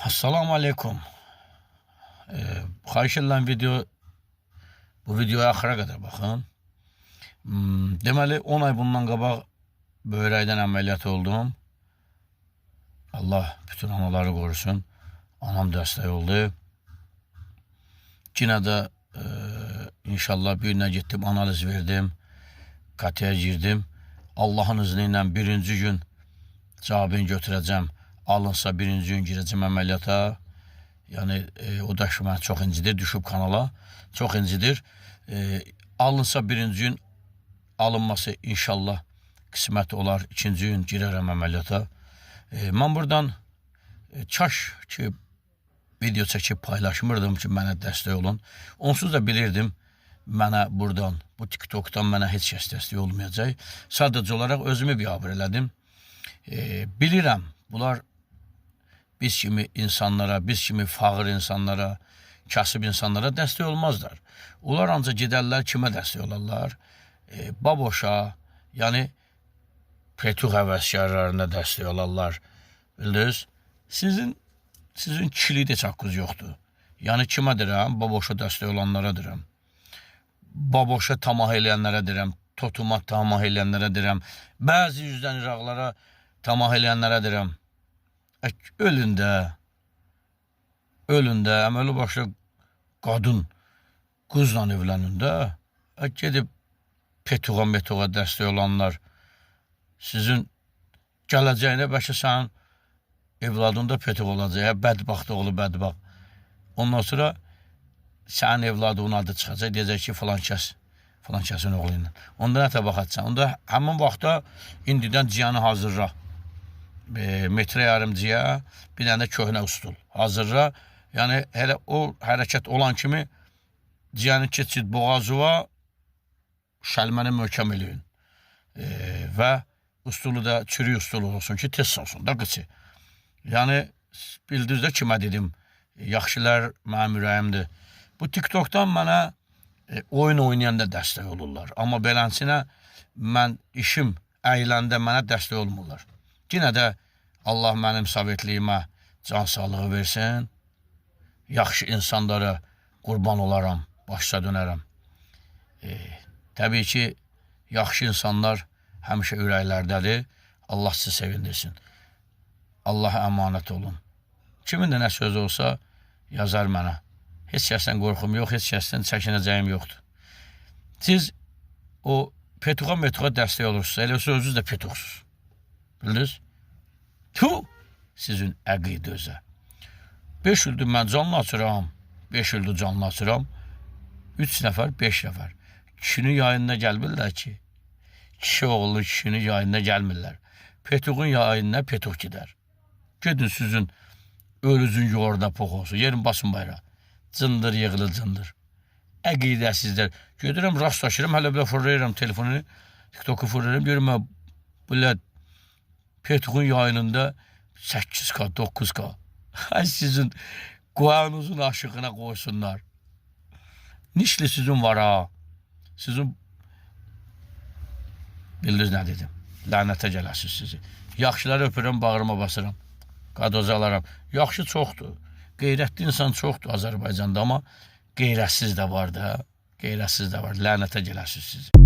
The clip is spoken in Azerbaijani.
Assalamu aleykum. Xahiş edirəm bu videoya axıra qədər baxın. Deməli 10 ay bundan qabaq böyrəkdən əməliyyat oldum. Allah bütün anaları qorusun. Anam dəstək oldu. Yenə də inşallah bir günə getdim, analiz verdim. KT-yə girdim. Allahın izni ilə birinci gün cavabını götürəcəm. Alınsa birinci gün girəcəm əməliyyata. Yəni o da ki, məni çox incidir, düşüb kanala. Çox incidir. Alınsa birinci gün, alınması inşallah qismət olar. İkinci gün girərəm əməliyyata. Mən buradan kaş ki video çəkib paylaşmırdım ki, mənə dəstək olun. Onsuz da bilirdim mənə buradan, bu TikTok'dan mənə heç kəs dəstək olmayacaq. Sadəcə olaraq özümü biabır elədim. Bilirəm, bunlar biz kimi insanlara, biz kimi fağır insanlara, kasıb insanlara dəstək olmazlar. Onlar ancaq gedərlər kimə dəstək olarlar? Baboşa, yəni Petuq həvəskarlarına dəstək olarlar. Bildiniz? Sizin kişilik də heç haqqınız yoxdur. Yəni kimə deyirəm? Baboşa dəstək olanlara deyirəm. Baboşa tamah eləyənlərə deyirəm. Totuma tamah eləyənlərə deyirəm. Bəzi yüzdən iraqlara tamah eləyənlərə deyirəm. Ölün də. Ölün də. Əməli başlı qadın qızla evlənin də. Gedib Petuğa metuğa dəstək olanlar sizin gələcəyinə bəlkə sənin evladın da Petuq olacaq. Bədbəxt oğlu bədbəxt. Ondan sonra sənin evladının adı çıxacaq. Deyəcək ki, filan kəs, filan kəsin oğlu ilə. Onda nə baxacaqsan? Onda həmin vaxtda indidən ciyanı hazırla. Metrə yarım ciya, bir dənə də köhnə ustul. Hazırla. Yəni elə o hərəkət olan kimi ciyanı keçid boğazıva, şəlməni möhkəm eləyin. Və ustulu da çürük ustulu olsun ki, tez olsun da qıçı. Yəni bildiniz də kimə dedim. Yaxşılar mənim ürəyimdir. Bu TikTok'dan mənə oyun oynayanda dəstək olurlar. Amma beləsinə mən işim əyləndə mənə dəstək olmurlar. Yenə də Allah mənim sovetliyimə can sağlığı versin. Yaxşı insanlara qurban olaram, başa dönərəm. Təbii ki, yaxşı insanlar həmişə ürəklərdədir. Allah sizi sevindirsin. Allaha əmanət olun. Kimin də nə sözü olsa yazar mənə. Heç kəsdən qorxum yox, heç kəsdən çəkinəcəyim yoxdur. Siz o Petuğa metuğa dəstək olursunuz. Elə olsa özünüz də petuqsuz. Bildiniz? Tu sizin əqidə özə. 5 ildir mən canlı açıram. 5 ildir canlı açıram. 3 nəfər, 5 nəfər. Kişinin yayınına gəlmirlər ki. Kişi oğlu kişinin yayınına gəlmirlər. Petuğun yayınına petuq gedər. Gedin sizin ölüzün yuvarda pox olsun. Yerin basın bayrağı. Cındır yığılı cındır. Əqidəsizlər. Gedirəm rastlaşıram, hələ belə fırlayıram telefonu, TikToku fırlayıram, görürəm mən belə Petuğun yayınında 8K, 9K. Ay sizin qoyanınızın aşığına qoysunlar. Nişli sizin var ha. Sizin bildiniz nə dedim. Lənətə gələsiz sizi. Yaxşıları öpürəm, bağrıma basıram. Qadoza alaram. Yaxşı çoxdur. Qeyrətli insan çoxdur Azərbaycanda, amma qeyrətsiz də var da. Qeyrətsiz də var. Lənətə gələsiz sizi.